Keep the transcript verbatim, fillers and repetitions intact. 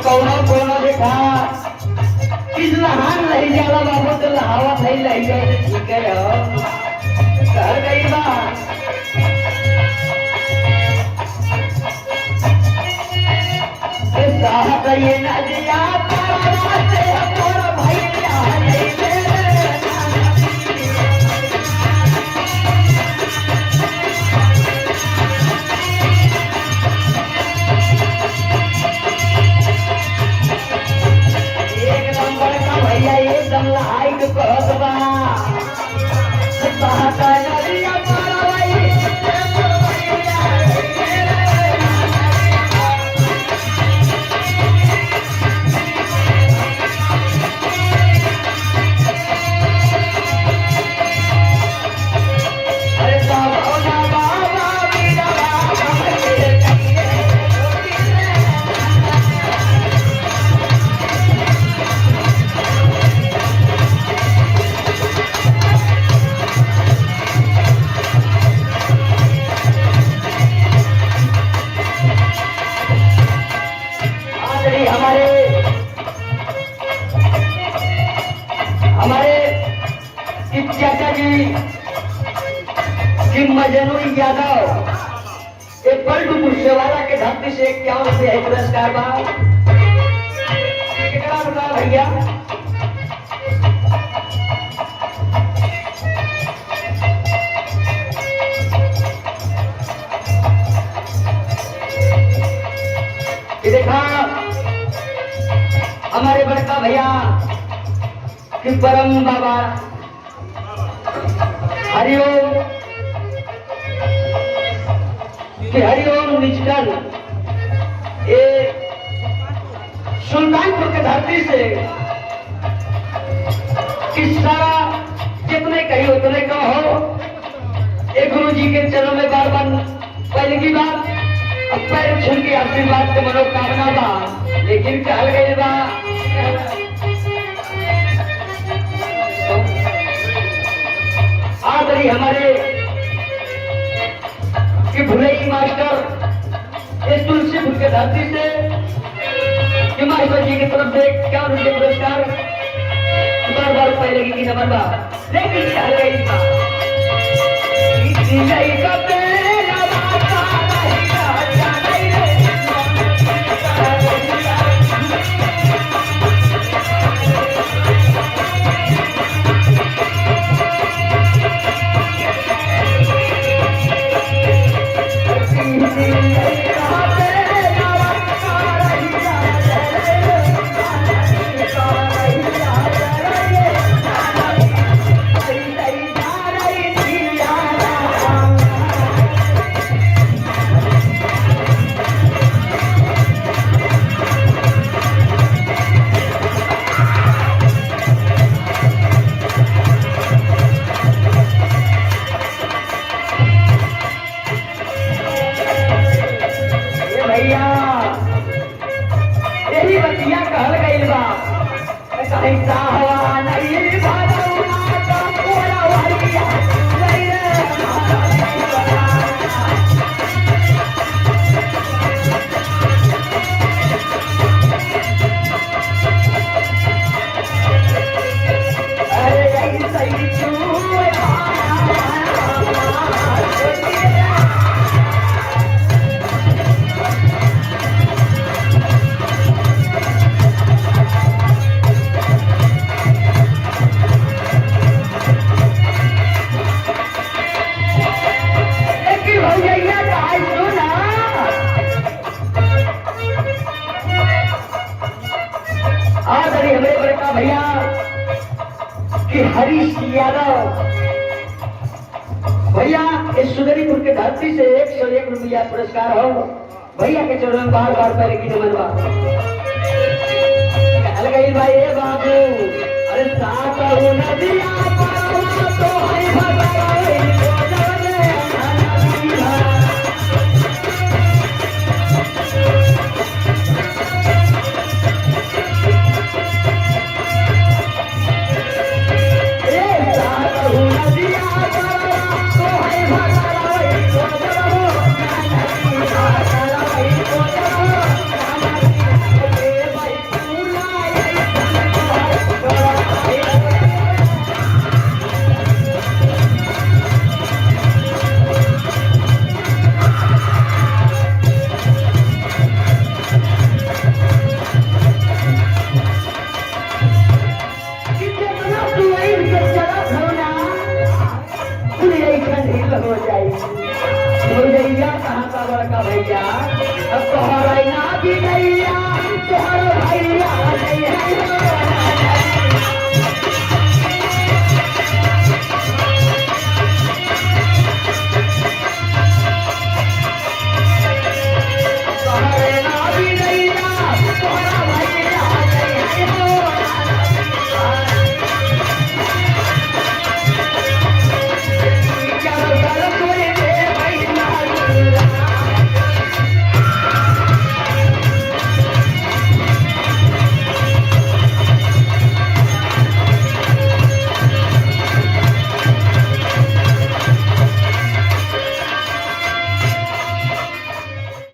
कौनो कौनो देखा, किस लहान लही जाला बाबू, तो लहावत है, लही जाए तो ठीक है हो। कहल गई बा। ए साहब, ये नदिया पार से तोर भैया ले ले। एकदम बड़का भैया, एकदम लहाई के कहत बा। बहता नदिया पार भाई। आज भी हमारे, हमारे कि चाचा जी, कि मजनू यादव, ये पलटू गुस्सेवाला के धरती से इक्यावन रुपया के पुरस्कार बा। केकरा बता भैया? ये देखा, हमारे बड़का भैया कि परम बाबा हरिओम, कि हरिओम निजगन, ए सुल्तानपुर के धरती से कि सारा जितने कही उतने कम हो। ए गुरु जी के चरणों में बार बार पहले की बात, अब पैर छू के आशीर्वाद के मनोकामना बा, लेकिन कहल गइल बा, आज भी हमारे कि भुलई मास्टर इस तुलसीपुर के धरती से कि मास्टर जी की तरफ से इक्यावन रुपये पुरस्कार बार बार पहले की नमन बा। लेकिन कहल गइल बा, कि चिड़ै का पेड़वा का रहिया जाने रे। ए भैया, यही बतिया कहल गइल बा। कहीं साहवा नहीं भरौना का कोरवरिया, नहीं रे। लेकिन भौजैया का आज सुना। आज अभी हमरे बड़का भैया कि हरीश यादव भैया, इस सुंदरीपुर के धरती से एक सौ एक रुपया पुरस्कार हो। भैया के चरणों में बार बार पैर की नमन बा। कहल गइल बा, ए बाबू, अरे सात नदिया पार तो है भगवान।